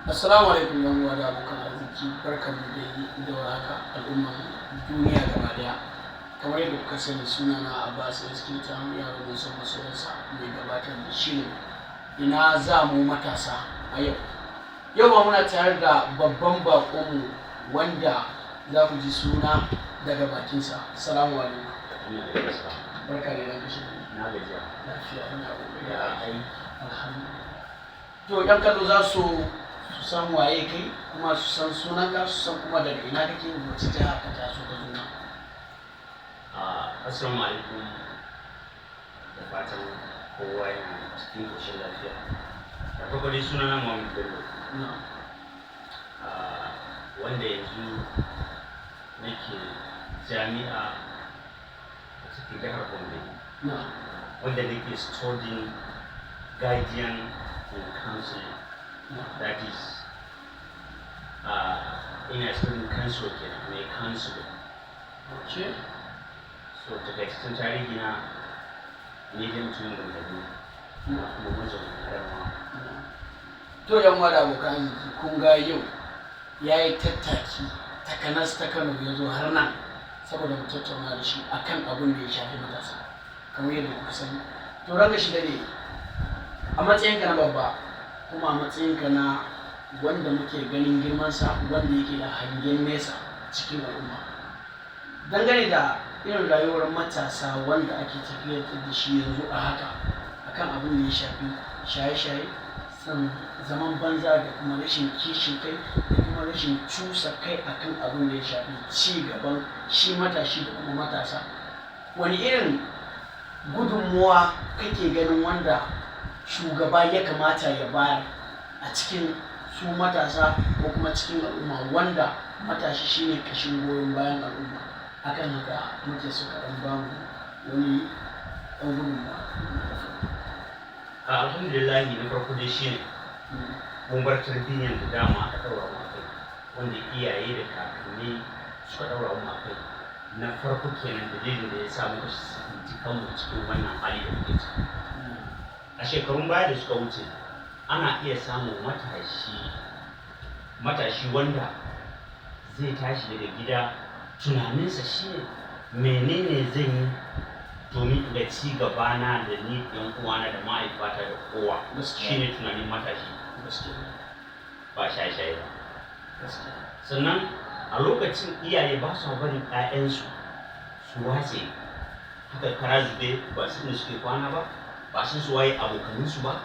Assalamu alaikum, yan uwa da abokan arziki. Barkanmu dai da warhaka, al'umman duniya gaba daya. Kamar yadda kuka sani, suna na Abbas SK Town, yaro mai son masoyansa, mai gabatar da shirin "Ina Za Mu Matasa". A yau, yau ma muna tare da babban baƙonmu wanda za ku ji suna daga bakinsa. Assalamu alaikum. Barka da ranka shi. Na gajiya. Lafiya, muna kokari. Ya ai. Alhamdulillah. To, yan kallo za su su san waye kai, kuma su san sunanka, su san kuma daga ina kake, wace jiha ka taso ka zo nan. Assalamu alaikum, da fatan kowa yana cikin koshin lafiya. Da farko dai, sunana Muhammad Bello, wanda yanzu nake jami'a a cikin jihar Gombe, wanda nake studying guidance and counseling. That is, ina studying counselor kenan, mai counselor. So takaitaccen tarihi na, ni dai mutumin Gombe ne, kuma mazaunin Adamawa. To, yan uwa da abokan arziki, kun ga yau ya yi tattaki takanas ta Kano ya zo har nan saboda mu tattauna da shi akan abin da ya shafi matasa, kamar yadda kuka sani. To, ranka shi dade, a matsayinka na babba, kuma a matsayinka na wanda muke ganin girmansa, wanda yake da hangen nesa cikin al'umma, dangane da irin rayuwar matasa wanda ake tafiyar da shi yanzu a haka, akan abin da ya shafi shaye-shaye, san zaman banza, da kuma rashin kishin kai, da kuma rashin cusa kai akan abin da ya shafi ci gaban shi matashi da kuma matasa, wani irin gudunmuwa kake ganin wanda shugaba ya kamata ya bayar a cikin su matasa ko kuma cikin al'umma, wanda matashi shine kashin goyon bayan al'umma? Akan haka muke so ka ɗan bamu wani ɗan gudunmuwa. Alhamdulillah, na farko dai shine mun bar tarbiyyar da dama aka ɗaura mu akai, wanda iyaye da kakanni suka ɗaura mu akai. Na farko kenan, dalilin da ya sa muka tsinci kanmu cikin wannan hali da muke ciki. A shekarun baya da suka wuce, ana iya samun matashi wanda zai tashi daga gida, tunaninsa shine menene zan yi domin in ga ci gabana da ni, yan uwana, da mahaifata, da kowa. Shine tunanin matashi, ba shaye-shaye ba. Sannan a lokacin iyaye ba su barin 'ya'yansu su watse haka kara zube, ba su inda suke kwana ba, ba san su waye abokaninsu ba,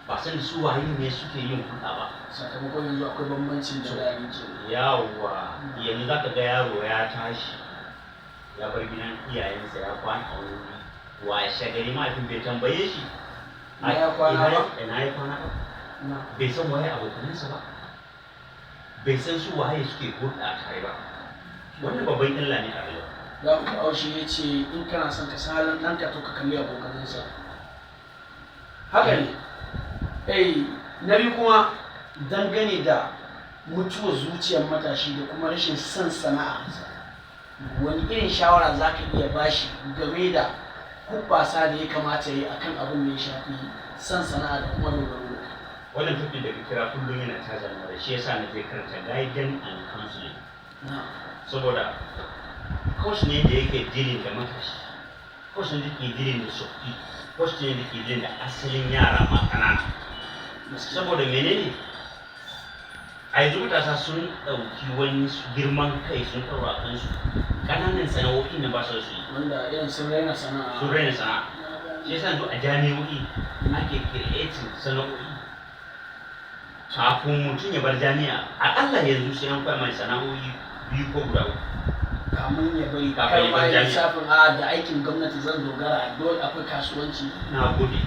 ba san su waye ne suke yin hulɗa ba. Sakamakon yanzu akwai bambancin da da ke. Yawwa, yanzu zaka ga yaro ya tashi ya bar gidan iyayensa, ya kwana a wani wuri, washe gari mahaifin bai tambaye shi Ina ya kwana ba? Ina ya kwana ba, bai san waye abokanansa ba, bai san su waye suke hulɗa tare ba. Wannan babban illa ne a rayuwa. Da Bahaushe ya ce in kana son ka san halin ɗanka, to ka kalli abokanansa. Haka ne. Na biyu kuma, dangane da mutuwar zuciyar matashi da kuma rashin son sana'a, wani irin shawara za ka iya bashi game da hubbasa da ya kamata ya yi akan abin da ya shafi son sana'a da kuma dogaro da kai? Wannan topic da ka kira kullum yana caza ni da shi, yasa na je karanta guidance and counseling, saboda course ne da yake dealing da matashi, course ne da ke dealing da tsoffi, course ne da ke dealing da asalin yara ma ƙanana. Saboda menene? A yanzu matasa sun ɗauki wani girman kai sun ɗaura kansu, ƙananan sana'o'in da ba su su yi. Wanda irin sun raina sana'a. Sun raina sana'a. Shi yasa yanzu a jami'o'i ake creating sana'o'i. Kafin mutum ya bar jami'a, aƙalla yanzu sai an koya mai sana'o'i biyu ko guda uku. Kamun ya bari. Kafin kar ya ma bar ya jami'a. Lissafin a da aikin gwamnati zan dogara, dole akwai kasuwanci. Na gode.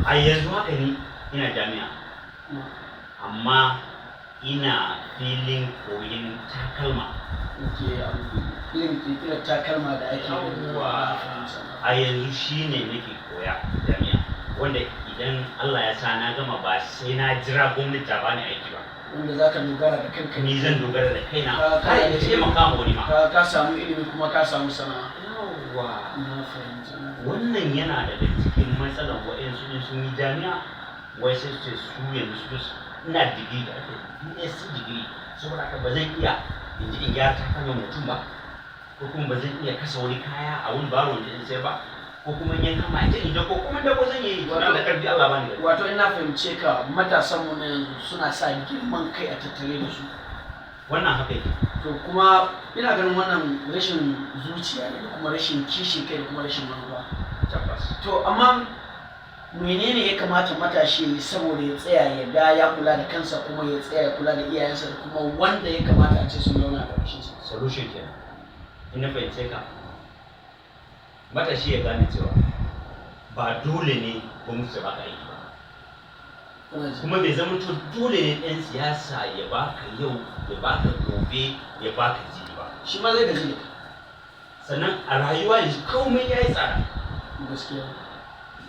A yanzu haka ni ina jami'a, amma ina filin koyin takalma. Ke irin kirkirar takalma da ake gani. Yawwa. Na fahimta. A yanzu shine nake koya jami'a, wanda idan Allah ya sa na gama, ba sai na jira gwamnati ta bani aiki ba. Wanda za ka dogara da kanka. Ni zan dogara da kaina kana har da in taimaka ma wani ma. Ka samu ilimi kuma ka samu sana'a. Yawwa. Na fahimta. Wannan yana daga cikin matsalar wa'yansu, in sun yi jami'a, wai sai su ce su yanzu su Ina digiri da ake BSc digiri, saboda haka ba zan iya in ji in gyara takalman mutum ba, ko kuma ba zan iya kasa wani kaya a wani baro in sayar ba, ko kuma in yanka ma in dako, kuma dako zan yi wannan da karfi Allah bani da. Wato ina fahimce ka, matasan mu na yanzu suna sa girman kai a tattare da su. Wannan haka yake. To kuma ina ganin wannan rashin zuciya ne da kuma rashin kishin kai da kuma rashin manufa. Tabbas. To amma menene ya kamata matashi ya yi saboda ya tsaya ya ga ya kula da kansa, kuma ya tsaya ya kula da iyayensa da kuma wanda ya kamata a ce sun zauna a ƙarƙashin sa? Solution kenan. In na fahimce ka, matashi ya gane cewa ba dole ne gwamnati ta baka aiki ba. Kana ji? Kuma bai zama to dole ne ɗan siyasa ya baka yau, ya baka gobe, ya baka jibi ba. Shi ma zai gaji da Sannan a rayuwa yanzu komai ya yi tsada. kai. Gaskiya.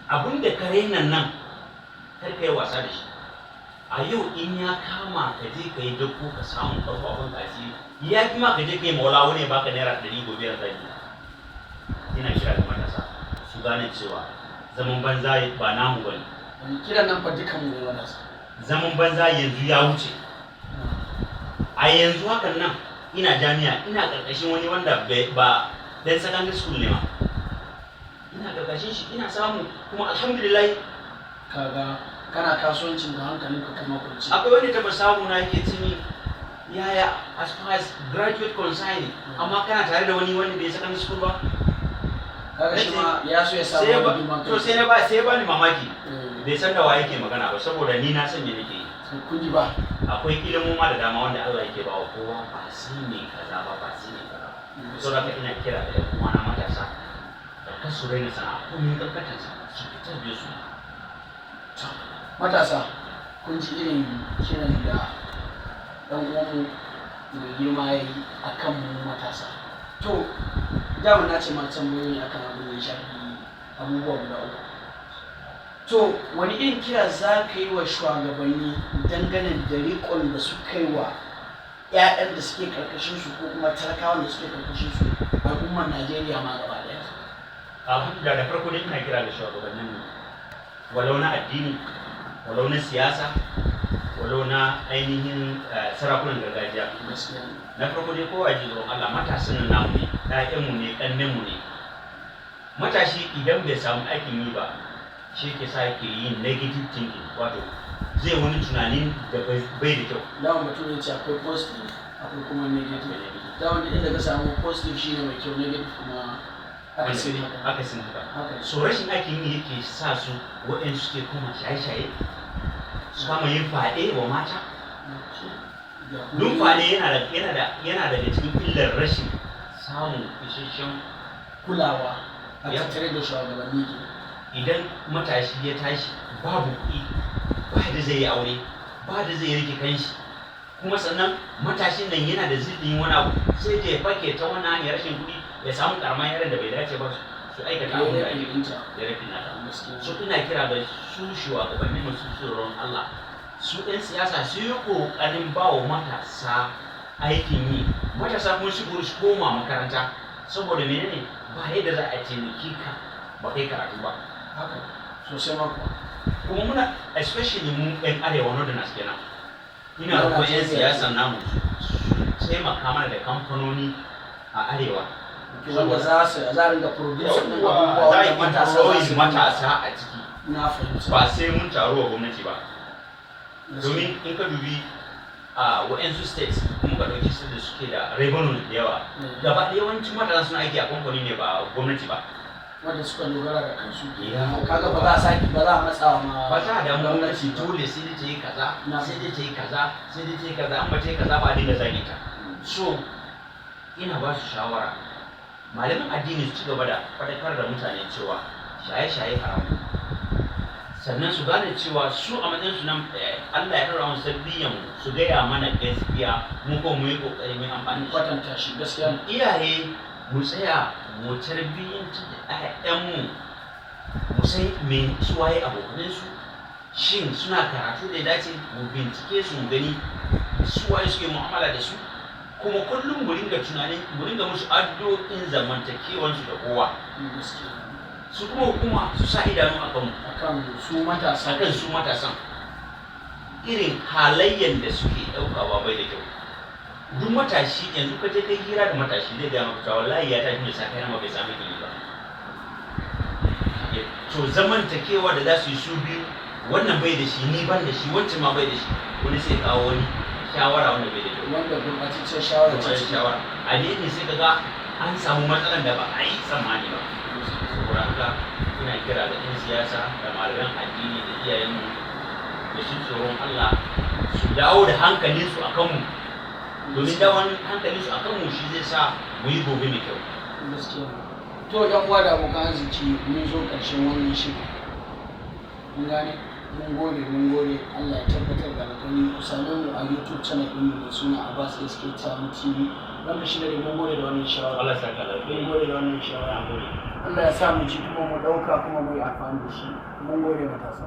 Abin da ka raina nan, kar ka yi wasa da shi. A yau in ya kama ka je ka yi dako ka samu karfa abin ka asiri, ya fi ma ka je ka yi maula wani ya baka ₦100 gobe ya zagi. Ina kira da matasa su gane cewa zaman banza ba namu bane. Wani kiran nan fa dukan mu ne matasa. Zaman banza yanzu ya wuce. A yanzu hakan nan ina jami'a, ina karkashin wani wanda ba dan secondary school ne ma, ina karkashin shi ina samu, kuma alhamdulillah. Kaga kana kasuwancin da hankalinka kuma kwance. Akwai wanda taba samu na yake ce min, yaya, as far as graduate concern, amma kana tare da wani wanda bai secondary school ba. Kaga shi ma ya so ya samu Sai wani ba girman kai. To sai na ba sai ba ni mamaki. Eh, Bai san da wa yake magana ba, saboda ni na san me nake yi. sai kun ji ba. Akwai ilimoma da dama wanda Allah yake ba wa kowa, ba sai ne kaza ba, ba sai ne kaza ba. Saboda haka ina kira da ƴan uwana matasa da kasu raina sana'a komin kankantarsa, su fitar da su. To, matasa, kun ji irin kiran da ɗan uwanmu mai girma ya yi a kan mu matasa. To, dama na ce ma tambayoyi akan abin da ya shafi abubuwa guda uku. To, wani irin kira za ka yi wa shugabanni dangane da riƙon da suka yi wa 'ya'yan da suke karkashin su, ko kuma talakawan da suke karkashin su, al'ummar Najeriya ma gaba ɗaya? Alhamdulillah, da farko dai ina kira da shugabannin mu, walau na addini, walau na siyasa, walau na ainihin sarakunan gargajiya. Gaskiya ne. Na farko dai, kowa ji tsoron Allah. Matasan nan namu ne, ƴaƴanmu ne, ƙannenmu ne. Matashi idan bai samu aikin yi ba, shi ke sa yake yin negative thinking, wato zai wani tunanin da bai da kyau. Dama mutum ya ce akwai positive, akwai kuma negative. Dama duk inda ka samu positive shine mai kyau, negative kuma akasin haka. Akasin haka. Haka ne. So rashin aikin yi yake sa su waɗansu suke koma shaye-shaye, su kama yin fyaɗe wa mata. Da kuma- Don fyaɗe yana daga cikin illar rashin samun isasshen kulawa a Ya. tattare da shugabanni ke. Idan matashi ya tashi babu kuɗi, ba da zai yi aure, ba da zai rike kanshi, kuma sannan matashin nan yana da zidin wani abu, sai da ya fake ta wani hanyar rashin kuɗi ya samu karamar yaran da bai dace ba, su aikata abin da ake ɗinta. ya rafi nata. Gaskiya. So ina kira da su shugabanni masu tsoron Allah, su ɗan siyasa, su yi ƙoƙarin ba wa matasa aikin yi, matasa kuma su su koma makaranta, saboda menene? Ba yadda za a taimaki ka ba kai karatu ba. Haka sosai ma kuwa. Kuma muna, especially mu ɗan arewa, northerners kenan, ina roƙon 'yan siyasan namu su taimaka mana da kamfanoni a arewa. Wanda za su za a ringa produce ɗin abubuwa za a wanda yi matasa za su employing matasa a ciki. Na fahimta. Ba sai mun taru wa gwamnati ba, domin in ka dubi a wa'yansu states, kuma ka ɗauki state da suke da revenue da yawa, gaba ɗaya yawancin matasa suna aiki a kamfani ne, ba gwamnati ba. Wanda suka dogara da kansu. Ya. Kaga ba za a sake ba za a matsa ma Ba ta damu gwamnati ba. dole sai dai ta yi kaza, Na. sai dai ta yi kaza, sai dai ta yi kaza, an ba ta yi kaza ba a dinga zage ta. So ina ba su shawara, malaman addini su ci gaba da faɗakar da mutane cewa shaye-shaye haram, sannan su gane cewa su a matsayin su nan Allah ya ɗora musu tarbiyyan mu, su gaya mana gaskiya, mu ko mu yi ƙoƙari mu yi amfani da shi. Kwatanta shi, gaskiya ne. Iyaye, mu tsaya mu tarbiyyantar da 'ya'yanmu, mu san me su waye abokanansu, shin suna karatu da ya dace, mu bincike su, mu gani su waye suke mu'amala da su, kuma kullum mu ringa tunanin, mu ringa musu addu'o'in zamantakewansu da kowa. Gaskiya. Su kuma hukuma su sa idanu a kanmu, akan su matasa. akan su matasan. Irin halayyar da suke ɗaukawa bai da kyau. Duk matashi yanzu ka je kai hira da matashi, zai gaya maka cewa wallahi ya tashi da safe ma bai samu ilimi ba. To, zamantakewa da za su yi su biyu, wannan bai da shi, ni ban da shi, wancan ma bai da shi, wani sai kawo wani shawara wanda bai da kyau. Wanda gurɓataccen shawara ce wani ciki. Shawara a ne, sai ka ga an samu matsalan da ba a yi tsammani ba. Saboda haka ina kira da 'yan siyasa da malaman addini da iyayenmu da su tsoron Allah, su dawo da hankalinsu a kanmu, domin dawon hankalinsu a kanmu shi zai sa mu yi gobe mai kyau. Gaskiya. To, yan uwa da abokan arziki, mun zo ƙarshen wannan shiri. Mun gane, mun gode, mun gode. Allah ya tabbatar da alƙawari. Ku same mu a YouTube channel ɗinmu mai suna Abbas SK Town TV. Ranka shi da mun gode da wannan shawara. Allah saka Mun lafiya. gode da wannan shawara. Na gode. Allah ya sa mu ji kuma mu ɗauka kuma mu yi amfani da shi. Mun gode, matasa.